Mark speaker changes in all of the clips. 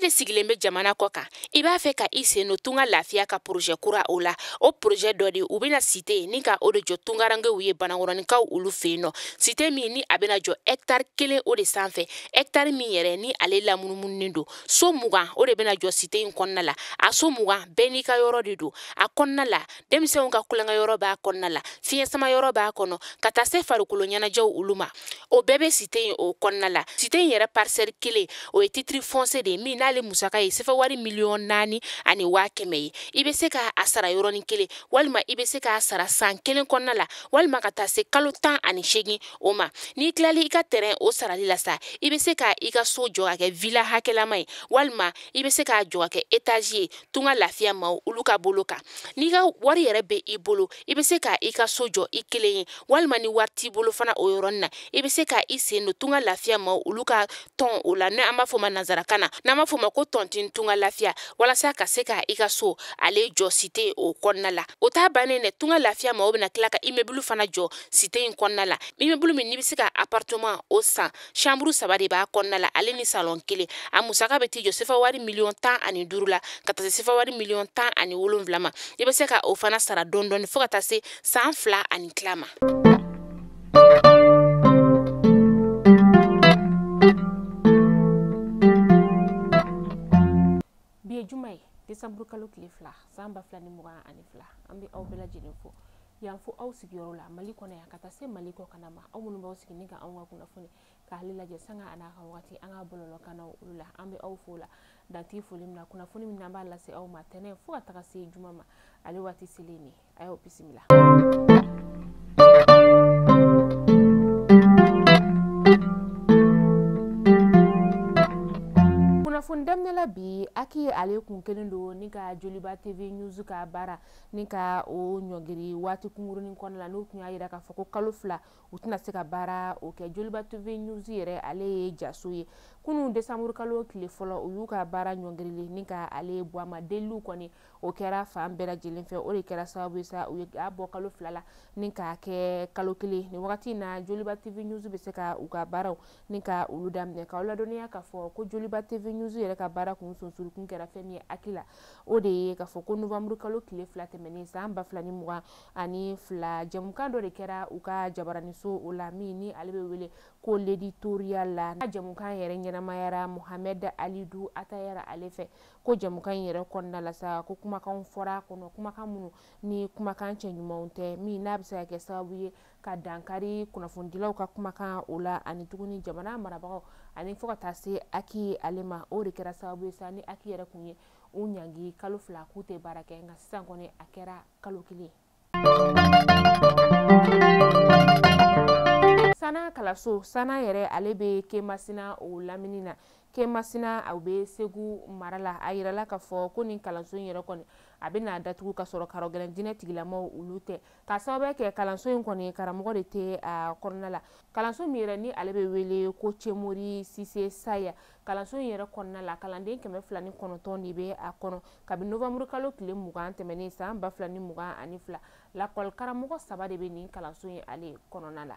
Speaker 1: de sigilen bɛ jamana kɔ kan, i b'a fɛ ka i sen don Tunga Lafiya ka projet kura o la. O projet dɔ de u bɛna cité ni ka o de jɔ tungarankew ye Banankɔrɔninkaw olu fɛ yen nɔ. Cité min ni a bɛna jɔ hectare 1 o de sanfɛ, hectare min yɛrɛ ni ale lamunumununen don. So 20 o de bɛna jɔ cité in kɔnɔna la. A so 20 bɛɛ n'i ka yɔrɔ de don. A kɔnɔna la, denmisɛnw ka kulonkɛ yɔrɔ b'a kɔnɔna la, fiɲɛ sama yɔrɔ b'a kɔnɔ, ka taa se farikolo ɲɛnajɛw olu ma. O bɛɛ bɛ cité in o kɔnɔna la. Cité in yɛrɛ parcelle 1 o ye titre foncier de ye min n'ale musaka ye sefa wari 4,1 million ye. I bɛ se k'a sara yɔrɔnin kelen, walima i bɛ se k'a sara san 1 kɔnɔna la, walima ka taa se kalo 18 o ma. N'i tilali i ka terrain o sarali la sa, i bɛ se ka i ka so jɔ ka kɛ villa hakɛlama ye, walima i bɛ se k'a jɔ ka kɛ étage ye Tunga Lafiya maaw olu ka bolo kan. N'i ka wari yɛrɛ bɛ i bolo, i bɛ se ka i ka so jɔ i kelen ye, walima ni wari t'i bolo fana o yɔrɔnin na, i bɛ se ka i sen don Tunga Lafiya maaw olu ka tɔn o la, n'an b'a fɔ o ma nanzarakan na, n'an b'a fɔ o ma ko tontine Tunga Lafiya, walasa ka se ka i ka so ale jɔ cité o kɔnɔna la. O t'a bannen dɛ, Tunga Lafiya maaw bɛna tila ka immeuble fana jɔ cité in kɔnɔna la. Immeuble min n'i bɛ se ka appartement o san, chambre 3 de b'a kɔnɔna la, ale ni salon 1. A musaka bɛ t'i jɔ sefa wari 15 million la, ka taa se sefa wari 17 million ma. I bɛ se ka o fana sara dɔɔni dɔɔni fo ka taa se san 2 ani tila ma. Bi ye juma ye, desanburu kalo tile 2 san 2022. An bɛ aw bɛɛ lajɛlen fo yan fo aw sigiyɔrɔ la Mali kɔnɔ yan ka taa se Mali kɔ kana ma. Aw minnu b'aw sigi ni ka anw ka kunnafoni k'ale lajɛ sanga a n'a ka wagati an ka bɔlɔlɔkannaw olu la, an bɛ aw fo la dantigi foli min na. Kunnafoni min n'an b'a lase aw ma tɛnɛn fo ka taga se juma ma, ale waati selen nin a y'aw bisimila. Kunnafoni daminɛ la bi, Aki ale kun kelen don ni ka Joliba TV News ka baara ni ka o ɲɔngiri waati kunkurunin kɔnɔna la, n'u tun y'a jira k'a fɔ ko kalo 2 u tɛna se ka baara o kɛ. Joliba TV News yɛrɛ ale ye jaso ye. Kunun desanburu kalo tile fɔlɔ, u y'u ka baara ɲɔngirili ni ka ale bɔ a ma. Deliliw kɔni o kɛra fan bɛɛ lajɛlen fɛ, o de kɛra sababu ye sa u y'a bɔ kalo 2 la ni k'a kɛ kalo 1. Nin wagati in na, Joliba TV News bɛ se ka u ka baaraw ni ka olu daminɛ. K'aw ladɔnniya k'a fɔ ko Joliba TV News yɛrɛ ka baara kun sunsurukun kɛra fɛn min ye Aki la, o de ye k'a fɔ ko novembre kalo tile 2 tɛmɛnen san 2022, jɛmukan dɔ de kɛra u ka jabaraniso o la min ni ale bɛ wele ko l'éditorial la. Jɛmukan yɛrɛ ɲɛnamayara Mohamed Alidu Atayara ale fɛ. Ko jɛmukan in yɛrɛ kɔnɔna la sa, ko kumakanw fɔra a kɔnɔ, kumakan minnu ni kumakan cɛ ɲumanw tɛ, min n'a bɛ se ka kɛ sababu ye ka dankari kunnafonidilaw ka kumakan o la, ani tuguni jamana marabagaw, ani fo ka taa se Aki ale ma. O de kɛra sababu ye sa ni Aki yɛrɛ kun ye u ɲangi kalo 2 k'u tɛ baara kɛ, nka sisan kɔni a kɛra kalo 1. Sana kalanso Sana yɛrɛ ale bɛ Kemasina o lamini na. Kemasina a bɛ Segu mara la. A yirala k'a fɔ ko nin kalanso in yɛrɛ kɔni a bɛna datugu ka sɔrɔ karɔgɛlɛn diinɛ tigilamaw olu tɛ, k'a sababu kɛ kalanso in kɔni karamɔgɔ de tɛ a kɔnɔna la. Kalanso min yɛrɛ ni ale bɛ wele ko Cemori Sise Saya, kalanso in yɛrɛ kɔnɔna la, kalanden 209 de bɛ a kɔnɔ. Kabini novembre kalo tile 20 tɛmɛnen san 2022, lakɔli karamɔgɔ 3 de bɛ nin kalanso in ale kɔnɔna la.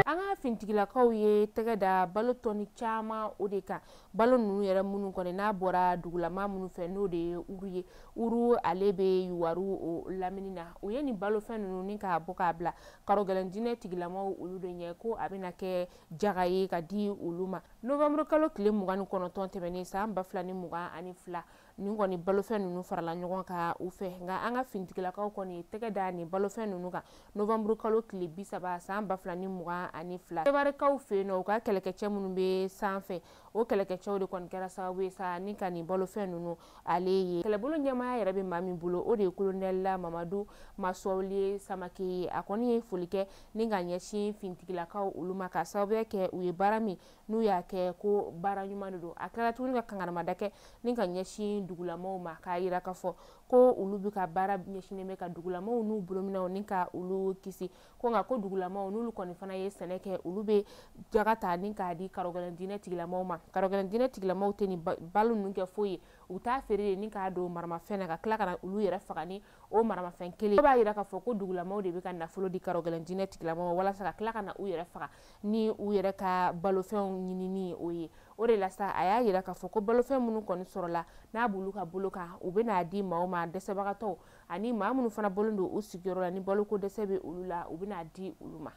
Speaker 1: An ka fintigilakaw ye tɛgɛ da balo tɔni caman o de kan, balo ninnu yɛrɛ minnu kɔni n'a bɔra dugulama minnu fɛ, n'o de ye Uru ye. Uru ale bɛ Yuwaru o lamini na. U ye nin balofɛn ninnu ni k'a bɔ k'a bila karɔgɛlɛn diinɛ tigilamaw olu de ɲɛ, ko a bɛna kɛ jaga ye ka di olu ma. Novembre kalo tile 29 tɛmɛnen san 2022, nin kɔni balofɛn ninnu farala ɲɔgɔn kan u fɛ, nka an ka fintigilakaw kɔni ye tɛgɛ da nin balofɛn ninnu kan novembre kalo tile 30 san 2022. Sebarikaw fɛ yen nɔ, u ka kɛlɛkɛcɛ minnu bɛ sanfɛ, o kɛlɛkɛcɛw de kɔni kɛra sababu ye sa ni ka nin balofɛn ninnu ale ye. Kɛlɛbolo ɲɛmaaya yɛrɛ bɛ maa min bolo, o de ye kolonɛli Mamadu Masɔwuli Samake ye. A kɔni ye foli kɛ ni ka ɲɛsin fintigilakaw olu ma, ka sababuya kɛ u ye baara min n'u y'a kɛ ko baara ɲuman de don. A tilala tuguni ka kangaramada kɛ ni ka ɲɛsin dugulamaw ma, k'a yira k'a fɔ ko olu bɛ ka baara ɲɛsinnen bɛ ka dugulamaw n'u bolominɛw ni ka olu kisi, ko nka ko dugulamaw n'olu kɔni fana ye sɛnɛ kɛ, olu bɛ jaga ta ni k'a di karɔgɛlɛn diinɛ tigilamaw ma. Karɔgɛlɛn diinɛ tigilamaw tɛ nin balo ninnu kɛ foyi ye, u t'a feere de ni k'a don maramafɛn na ka tila ka na olu yɛrɛ faga ni o maramafɛn kelen. O b'a yira k'a fɔ ko dugulamaw de bɛ ka nafolo di karɔgɛlɛn diinɛ tigilamaw ma walasa ka tila ka na u yɛrɛ faga ni u yɛrɛ ka balofɛnw ɲinini o ye. O de la sa a y'a yira k'a fɔ ko balofɛn minnu kɔni sɔrɔla n'a b'olu ka bolo kan, u bɛna di maaw ma dɛsɛbagatɔw ani maa minnu fana bɔlen don u sigiyɔrɔ la ni baloko dɛsɛ bɛ olu la, u bɛna di olu ma.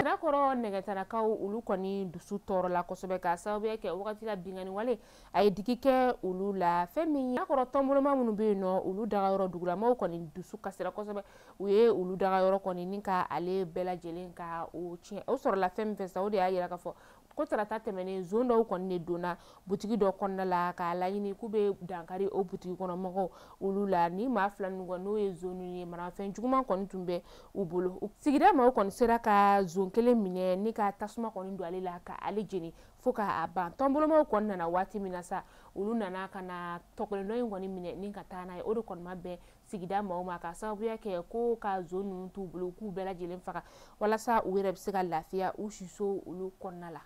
Speaker 1: Sirakɔrɔ nɛgɛtarakaw olu kɔni dusu tɔɔrɔla kosɛbɛ k'a sababuya kɛ wagati la binkanni wale a ye digi kɛ olu la. Fɛn min ye Sirakɔrɔ tɔnboloma minnu bɛ yen nɔ, olu dagayɔrɔ dugulamaw kɔni dusu kasira kosɛbɛ, u ye olu dagayɔrɔ kɔni ni ka ale bɛɛ lajɛlen ka o tiɲɛ. O sɔrɔla fɛn min fɛ sa, o de y'a yira k'a fɔ ko tarata tɛmɛnen zon dɔw kɔni de donna butigi dɔ kɔnɔna la k'a laɲini k'u bɛ dankari o butigi kɔnɔ mɔgɔw olu la. Ni maa fila ninnu kɔni n'o ye zon ye, maramafɛn juguman kɔni tun bɛ u bolo. Sigida maaw kɔni sera ka zon kelen minɛ ni ka tasuma kɔni don ale la ka ale jeni fo k'a ban. Tɔnbolomaw kɔni nana waati min na sa, olu nana ka na tɔkelen dɔ in kɔni minɛ ni ka taa n'a ye. O de kɔni ma bɛn sigida maaw ma k'a sababuya kɛ ko ka zon ninnu t'u bolo, k'u bɛɛ lajɛlen faga walasa u yɛrɛ bɛ se ka lafiya u siso olu kɔnɔna la.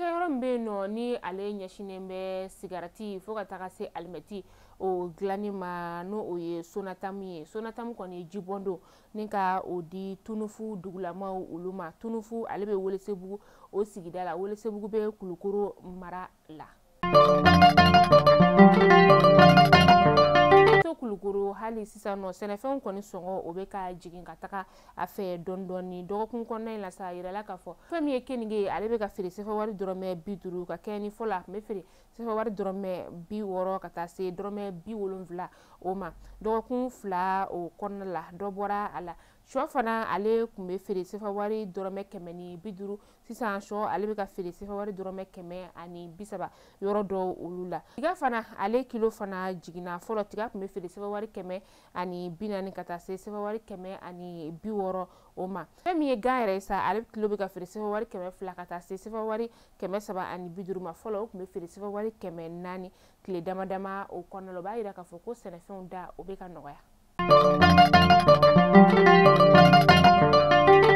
Speaker 1: Yɔrɔ min bɛ yen nɔ ni ale ɲɛsinnen bɛ sigarati fo ka taga se alimɛti o dilanni ma, n'o o ye Sonatamu ye. Sonatamu kɔni ye jibɔn don ni ka o di Tunufu dugulamaw olu ma. Tunufu ale bɛ Welesebugu o sigida la, Welesebugu bɛ Kulukoro mara la. Kulukoro hali sisan nɔ sɛnɛfɛnw kɔni sɔngɔ o bɛ ka jigin ka taga a fɛ dɔɔni dɔɔni. Dɔgɔkun kɔnɔna in la sa, a yirala k'a fɔ fɛn min ye keninge ye, ale bɛ ka feere sefa wari dɔrɔmɛ 50 ka kɛ ni fɔlɔ a tun bɛ feere sefa wari dɔrɔmɛ 60 ka taa se dɔrɔmɛ 70 o ma. Dɔgɔkun fila o kɔnɔna la dɔ bɔra a la. Sɔ fana ale tun bɛ feere sefa wari dɔrɔmɛ 150, sisan sɔ ale bɛ ka feere sefa wari dɔrɔmɛ 130 yɔrɔ dɔw olu la. Tiga fana ale kilo fana jiginna, fɔlɔ tiga tun bɛ feere sefa wari 140 ka taa se sefa wari 160 o ma. Fɛn min ye gan yɛrɛ ye sa, ale kilo bɛ ka feere sefa wari 200 ka taa se sefa wari 350 ma, fɔlɔ o tun bɛ feere sefa wari 400 tile dama dama o kɔnɔna la. O b'a yira k'a fɔ ko sɛnɛfɛnw da o bɛ ka nɔgɔya.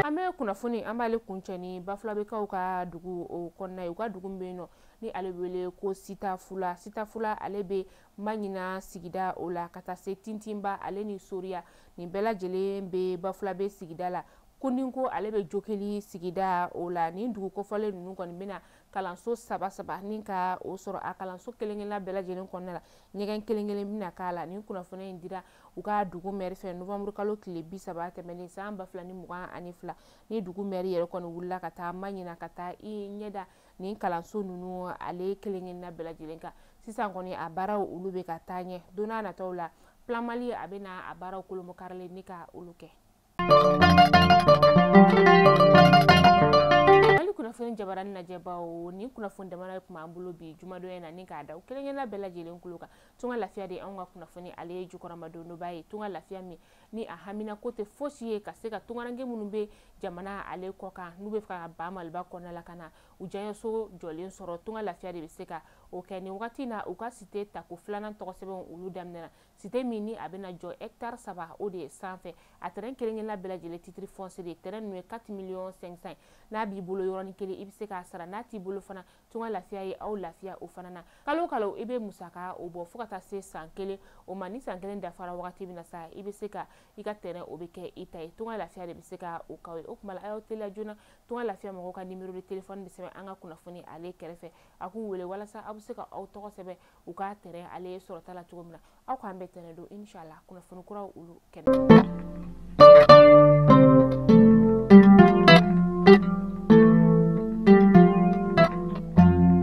Speaker 1: An bɛ kunnafoni an b'ale kuncɛ ni Bafulabɛkaw ka dugu o kɔnɔna ye. U ka dugu min bɛ yen nɔ ni ale wele ko Sitafula. Sitafula ale bɛ Maɲina sigida o la ka taa se Tintinba ale ni Soriya, nin bɛɛ lajɛlen bɛ Bafulabɛ sigida la. Kundinko ale bɛ Jokeli sigida o la. Nin dugu kofɔlen ninnu kɔni bɛna kalanso saba saba ni ka o sɔrɔ. A kalanso kelen kelenna bɛɛ lajɛlen kɔnɔna la ɲɛgɛn kelen kelen bɛna k'a la. Nin kunnafoni in dira u ka dugu mɛri fɛ novembre kalo tile 30 tɛmɛnen san 2022. Ni dugu mɛri yɛrɛ kɔni wulila ka taa Maɲina ka taa i ɲɛda nin kalanso ninnu ale kelen kelenna bɛɛ lajɛlen kan. Sisan kɔni a baaraw olu bɛ ka taa ɲɛ. Don n'a nataw la Plan Mali a bɛna a baaraw kolomɔkarilen ni ka olu kɛ. Mali kunnafoni jabarani lajɛbaw, ni kunnafoni damana tun b'an bolo bi jumadon in na ni k'a da u kelen kelenna bɛɛ lajɛlen kulo kan. Tunga lafiya de anw ka kunnafoni ale ye jukɔrɔmadonba ye. Tunga lafiya min ni a hamina ko tɛ fosi ye ka se ka tungaranke minnu bɛ jamana ale kɔ kan n'u bɛ fɛ ka ba Maliba kɔnɔna la ka na u diyaɲɛso jɔlen sɔrɔ, tunga lafiya de bɛ se ka o kɛ. Nin wagati in na u ka site tako filanan tɔgɔ sɛbɛnw olu daminɛna. Site min ni a bɛna jɔ hectare 3 o de ye sanfɛ. A terrain kelen kelenna bɛɛ lajɛlen titre foncier de ye. Terrain ninnu ye 4 500 000. N'a b'i bolo yɔrɔnin kelen i bɛ se k'a sara, n'a t'i bolo fana tunga lafiya ye aw lafiya o fana na. Kalo kalo i bɛ musaka o bɔ fo ka taa se san kelen o ma. Ni san kelen dafara wagati min na sa, i bɛ se ka i ka terrain o bɛ kɛ i ta ye. Tunga lafiya de bɛ se ka o k'aw ye. O tuma la a y'aw teliya joona, tunga lafiya mɔgɔw ka numéro de téléphone bɛ sɛbɛn an ka kunnafoni ale kɛrɛfɛ. A k'u wele walasa aw bɛ se ka aw tɔgɔ sɛbɛn u ka terrain ale sɔrɔta la cogo min na. Aw k'an bɛn tɛnɛn don inshallah kunnafoni kuraw olu kɛnɛ.